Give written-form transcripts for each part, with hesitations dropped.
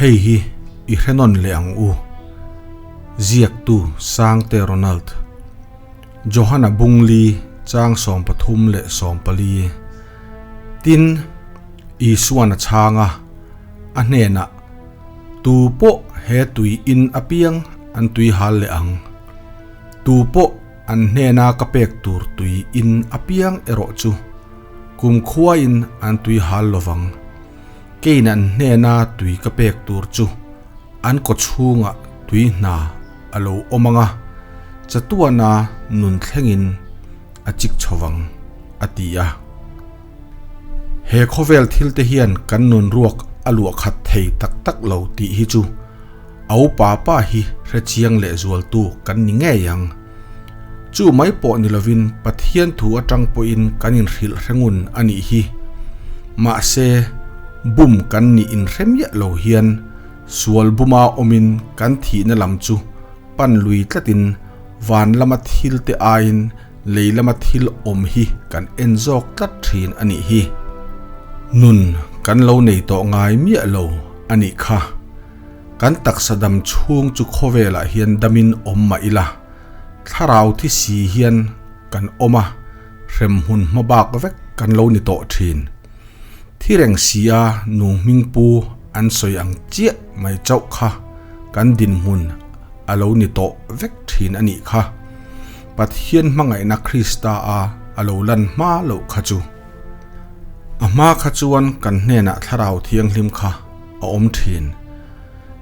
Hei hi i hre nawn leh ang u. Ziaktu Sangte Ronald. Johana Bungli chang 34. Tin, Isuan a chhang a, a hnenah, Tu pawh he tui in apiang an tui hal leh ang. Tu pawh an hnena ka pek tur tui in apiang erawh chu kumkhuain an tui hal lovang. Keiin an hnena tui ka pek tur chu an kawchhungah tui hna a lo awm ang a, chatuana nun thlengin a chik chho vang, a ti a. He khawvel thil te hian kan nun ruak a luah khat thei tak tak lo tih hi chu a upa pa hi hrechiang leh zualtu kan ni ngei ang. Chu mai pawh ni lovin Pathian thu atang pawhin kan inhrilh hre ngun a nih hi. Mahse, bum kan nih inhre miah lo hian sual buma awmin kan thihna lam chu pan lui tlatin van lama thil te aiin lei lama thil awm hi kan en zawk tlat thin a nih hi. Nun kan lo nei tawh ngai miah lo a nih kha. Kan taksa dam chhung chu khawvelah hian damin awm mah ila, thlarau thi si hian kan awm a, hrem hmun hma bak vek kan lo ni tawh thin. Thi reng si a nu hming pu an sawi ang chiah mai chauh kha kan dinhmun a lo ni tawh vek thin a nih kha. Pathian hmangaihna Krista a a lo lan hma loh kha chu. A hma kha chuan kan hnenah Thlarau Thianghlim kha a awm thin.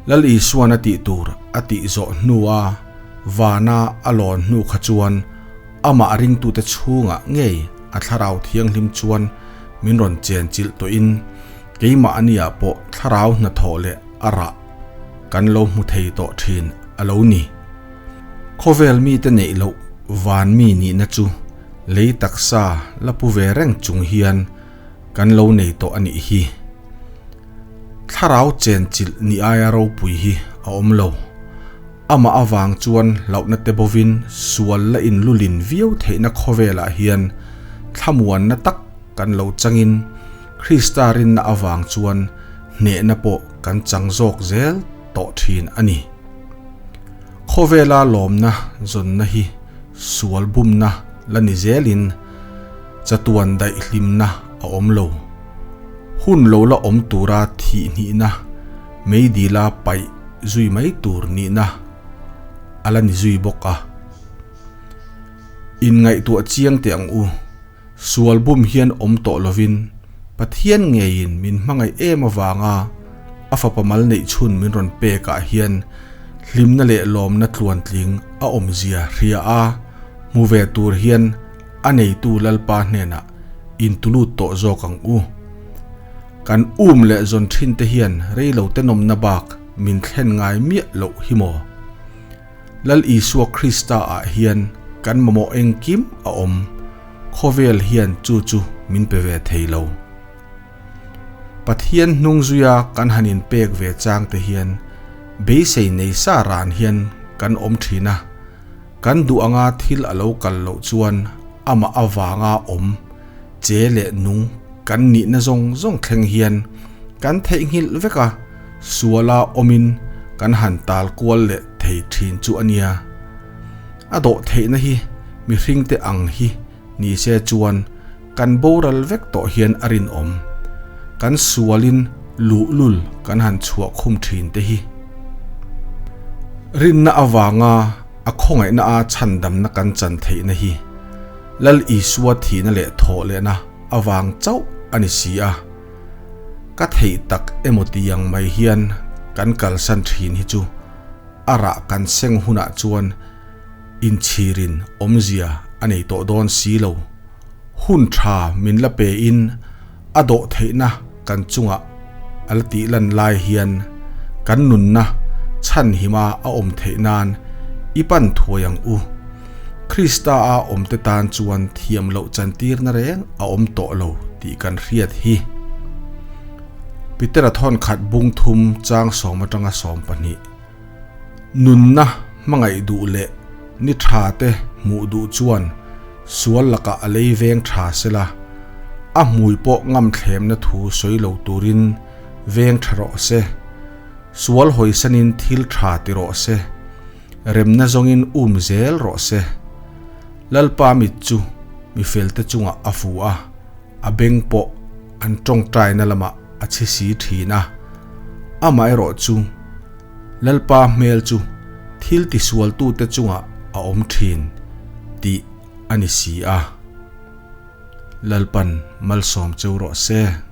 Lal Isuan a tih tur a tih zawh hnua vana a lawn hnu kha chuan amah ringtute chhungah ngei a Thlarau Thianghlim chuan min rawn chenchilh tawhin keimahniah pawh Thlarau hnathawh leh a rah kan lo hmu thei tawh thin a lo ni. Khawvel mite neih loh van mi nihna chu lei taksa la pu ve reng chung hian kan lo nei tawh a nih hi. Thlarau chenchilh ni aia ropui hi a awm lo. Amah avang chuan hlauhna te bovin sual la inlulin viau theihna khawvelah hian thlamuanna tak kan lo changin Krista rinna avang chuan hnehna pawh kan chang zawk zel tawh thin a ni. Khawvela lawmna zawnna hi sual bumna la ni zelin chatuan daihhlimna a awm lo. Hun lo la awm tura thih hnihna meidila paih zui mai tur nihna a la ni zui bawk a. Inngaihtuah chiang teh ang u. Sual bum hian awm tawh lovin Pathian ngeiin min hmangaih em avanga a fapa mal neih chhun min rawn pekah hian hlimna leh lawmna tluantling a awmzia hria a, hmu ve tur hian a neitu Lalpa hnenah intulut tawh zawk ang u. Kan um leh zawn thin te hian reilote nawmna bak min thlen ngai miah loh hi maw? Lal Isua Krista ah hian kan mamawh engkim a awm, khawvel hian chu chu min pe ve thei lo. Pathian hnung zuia kan han inpek ve chang te hian beisei nei sa ran hian kan awm thin a, kan duh anga thil a lo kal loh chuan amah avanga awm che leh nung kan nihna zawng zawng thleng hian kan theihnghilh vek a, Suala awmin kan han tal kual leh thei thin chu a nia. A dawh theihna hi mihringte ang hi ni se chuan kan boral vek tawh hian a rinawm. Kan sualin luhlul kan han chhuah khum thin te hi. Rinna avanga a khawngaihna a chhandamna kan chan theihna hi Lal Isua thihna leh thawh lehna avang chauh a ni si a. Ka theih tak emaw ti ang mai hian kan kalsan thin hi chu a rah kan seng hunah chuan inchhirin awmzia a nei tawh dawn si lo. Hun tha min la pe in a dawh theihna kan chungah a la tih lan lai hian kan nunna chhanhima a awm theih nan i pan thuai ang u. Krista a awmte tan chuan thiam loh chantirna reng a awm tawh lo tih kan hriat hi. Petera thawnkhat bung thum chang sawm atanga 12. Nunna hmangaih duh leh ni tha te hmuh duh chuan sual lakah a lei veng tha sela, a hmui pawh ngam thlemna thu sawi lo turin veng tha rawh se. Sual hawisanin thil tha ti rawh se, remna zawngin um zel rawh se. Lalpa mit chu mi felte chungah a fu a, a beng pawh an tawngtaina lamah a chhi si thin a. Amaherawh chu Lalpa hmel chu thil tisualtute chungah a awm thin tih a ni si a. Lalpan malsawm cheu rawh se.